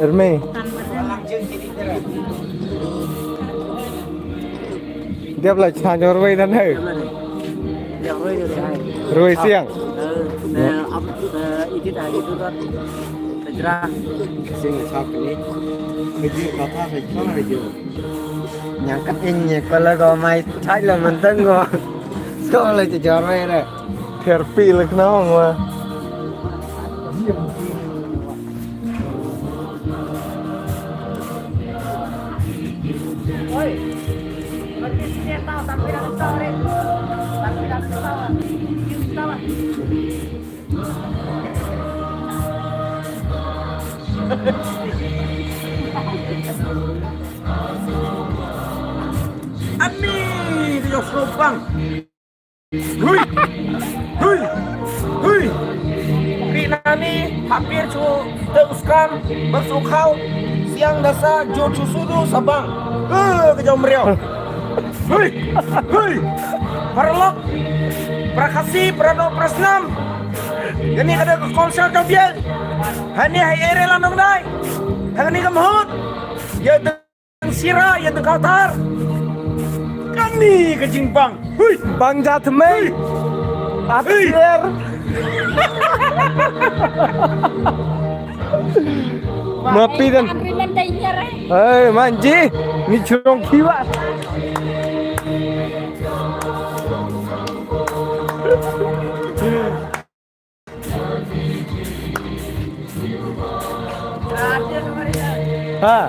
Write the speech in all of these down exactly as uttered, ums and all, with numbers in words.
Ermei. Diap la cha jor wei dan hai. Rwei siang. Nyang kat in ne ko la ko mai thai la man tang ko. Ko la cha jor wei re. Therapy la khnong wa. Ani, dia serobang. Hui! Hui! Hui! Pi nani hapir chu te uskam bersukhau siang dasa jur chu sudu sabang. Eh, kejau meriau. Hui! Hui! Paralok, prakasi, parado, prasnam. Ini ada ke konser jauh dia. Hani hai ere lanong dai. Hani kemhut. Ya, sira ïa dkhautar. Kane ka jingbang. Hui. Bang ja tmei. Hui. Atir. Ma pi dan. Hei, manji. Ni churong kiwa. Ha.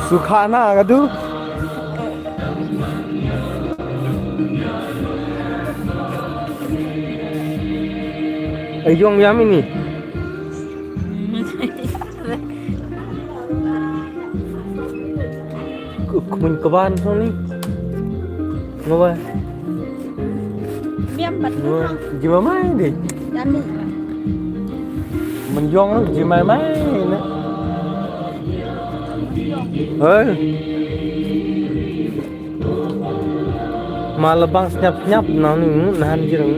Sukha na ka tu. Ai yong yam ini. Ku kumin kaban soni. Ngawa. Biam bat. Ngawa. Jima mai di. Yami. Menjong jima mai ne. Hei. Malabang senyap-senyap nang ni nahan jirang.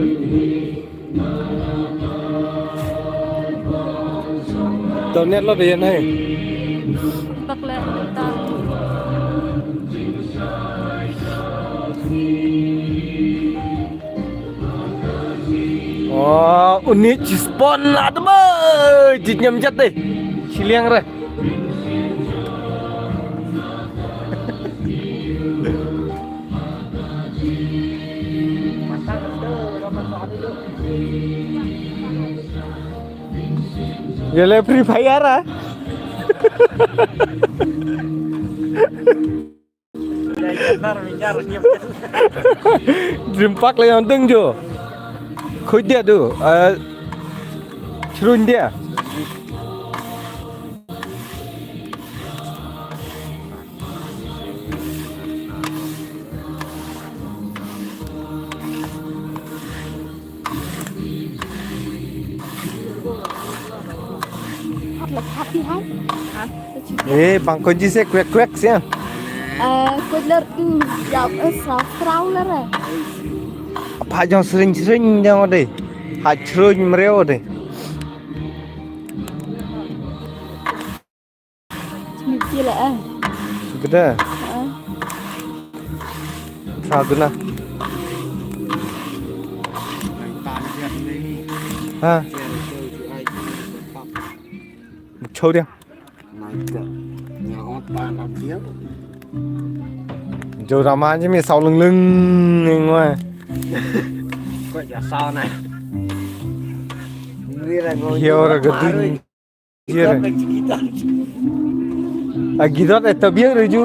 Tau net lo de yan hai. Bak le ta. Oh, uni chispon la de ba. Jit nyam jat de. Chiliang re. Ye le Free Fire ah. Dream Park le yang deng jo. Khuid dia tu. Eh, chruin dia. Happy hai. Eh, bang ko ji se kwek kwek sia. Eh, ko ler tu jauh eh sa frau ler eh. Apa jong sering sering jong de. Ha chruin mreo de. Ni kila eh. Gede. Ha. Sa guna. Ha. Chau dia. Jauh ramah je mi sau leng leng ni ngoi. Kau ya sau na. Hiau ra gedung. Jir. A gidot e tabiar ruju.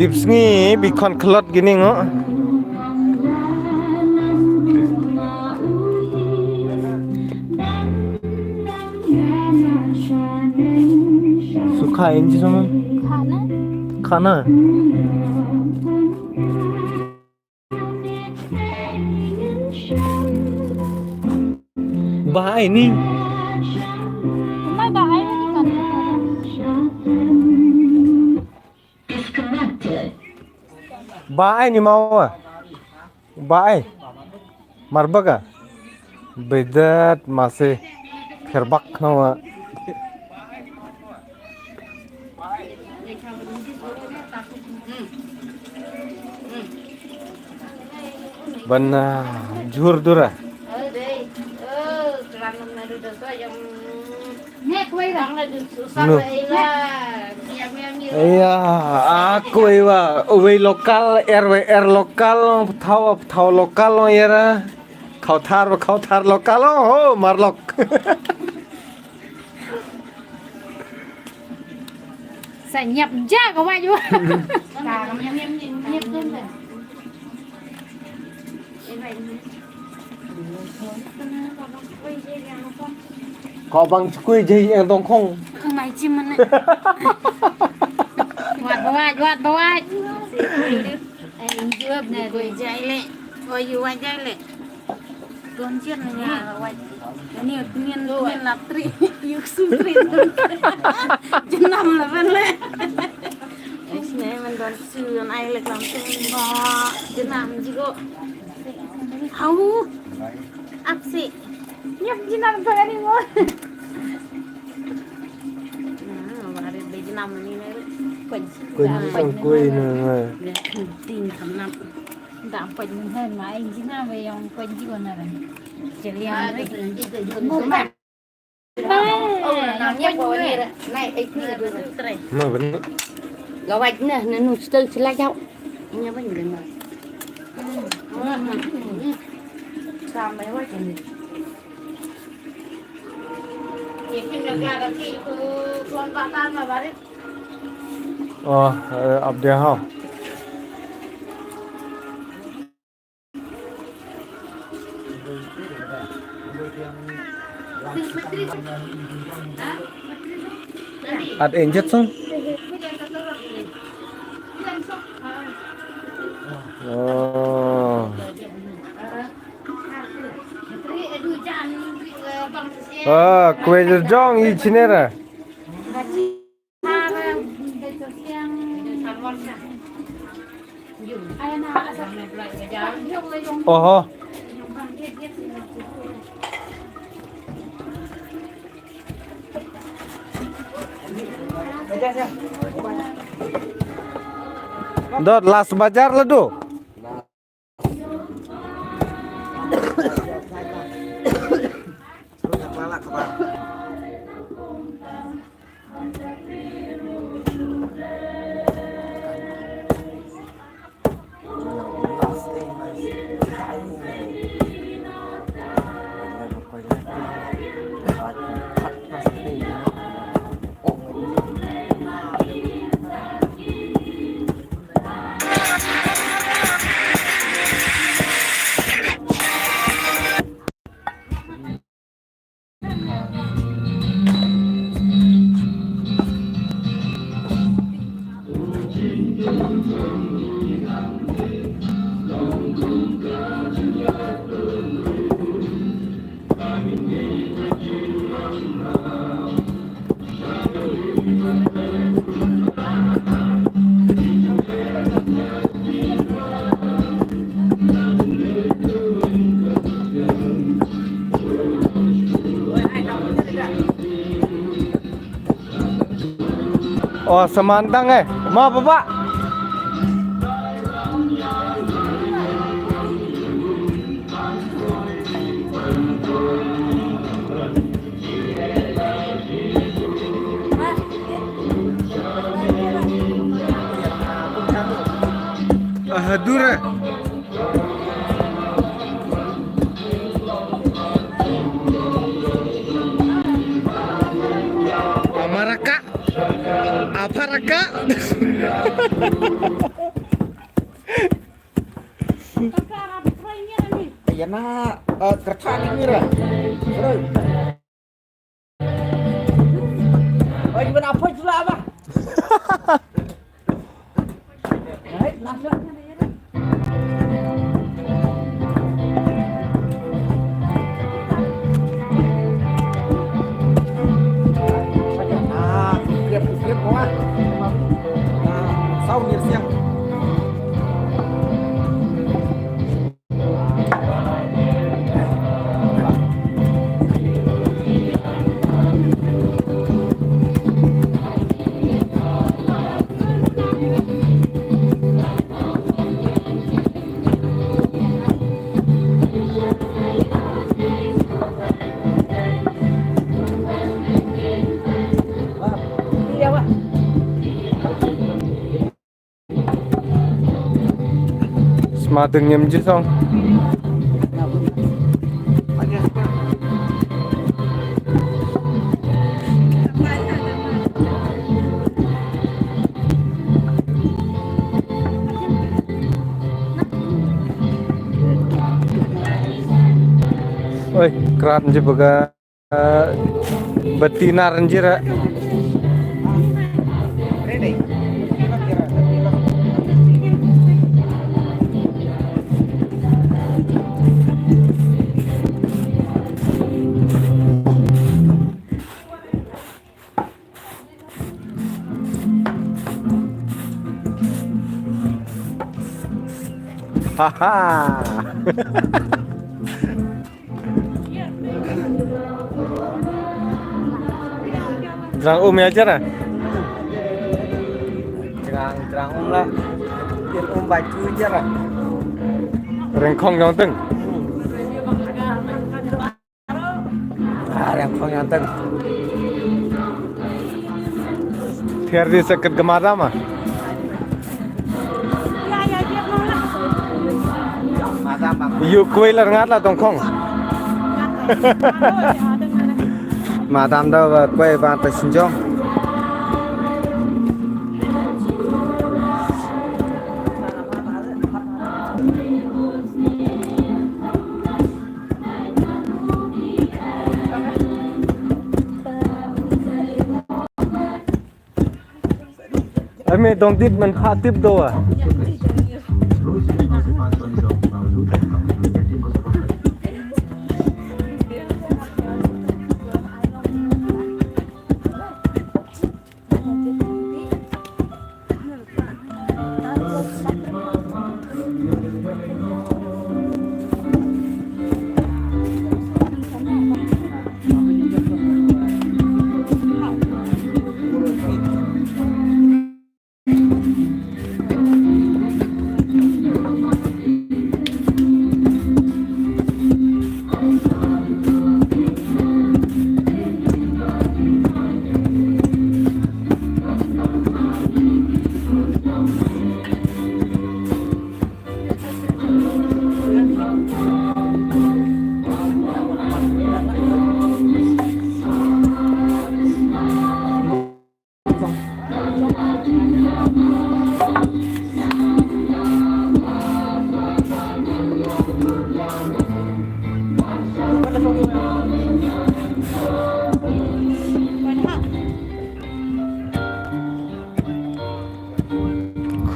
Tips ngi bi khon khlot gini ngo. Sukha inji sama. Khana. Khana. Ba ai ni. Mai ba ai ni kan. Ba ai ni mawa. Ba ai. Marbaka. Bedat masi. Pherbak nawa. Ban, ah, jhur dura. Nu. Iya, aku iwa, uwei lokal, er wei er lokal, pthaw, pthaw lokal, era. Khawthar, khawthar lokal, ho, marlok. Sa nyap ja ka wai ju. Ko bang chukui jai yang tong khong. Khong mai chim mana. Wat bawat, wat bawat. Eh, injuab na. Koi jai le. Oh, you wai jai le. Don chen na ya wai. Ni min min la tri. Yuk sim tri. Jenam la ban le. Ai sne man don su don ai le klam tu ba. Jenam jigo. Hau. Apsi. Nyap jenam tu ni mo. Nah, barit be jenam ni na. Koi. Koi, koi na. Ting kam nap. Da poj mun hen ma ai jina ba yong poj ji wana ran. Jelian re. Mo pa. Ma bani. Gawaj na na nu stel sila jau. Nya bani bani. Sampai wajib ni. Ye kin na kla da ki ku tuan patan ma barit. Oh, eh, up there, ha. At injet song. Oh. Ah, kue jong i chinera. Oho. Dot last bajar ladu. Oh, samantang eh. Ma baba. Ah, dura. Amaraka. Aparaka. Yana, eh, kerja di mira. Oi, gimana apa jula apa? Right, langsung. Adeng ym ju song. Oi, krat nji baga, eh, bati nar nji ra. Haha. Jrang um ïa jara. Jrang, jrang um la. Tin um ba chu jara. Rengkhong jong teng. Ah, rengkhong jong teng. Thiar di seket ka madam ah. Yu kwei la ngat la tongkhong. Madam da ba kwei ba ta shinjong. Ai me dong dit man kha tip do ah.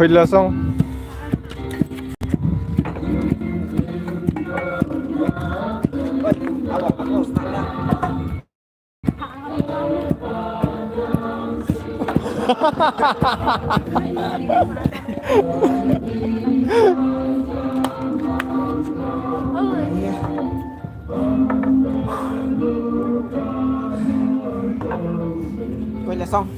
Khuid la song. Khuid la song.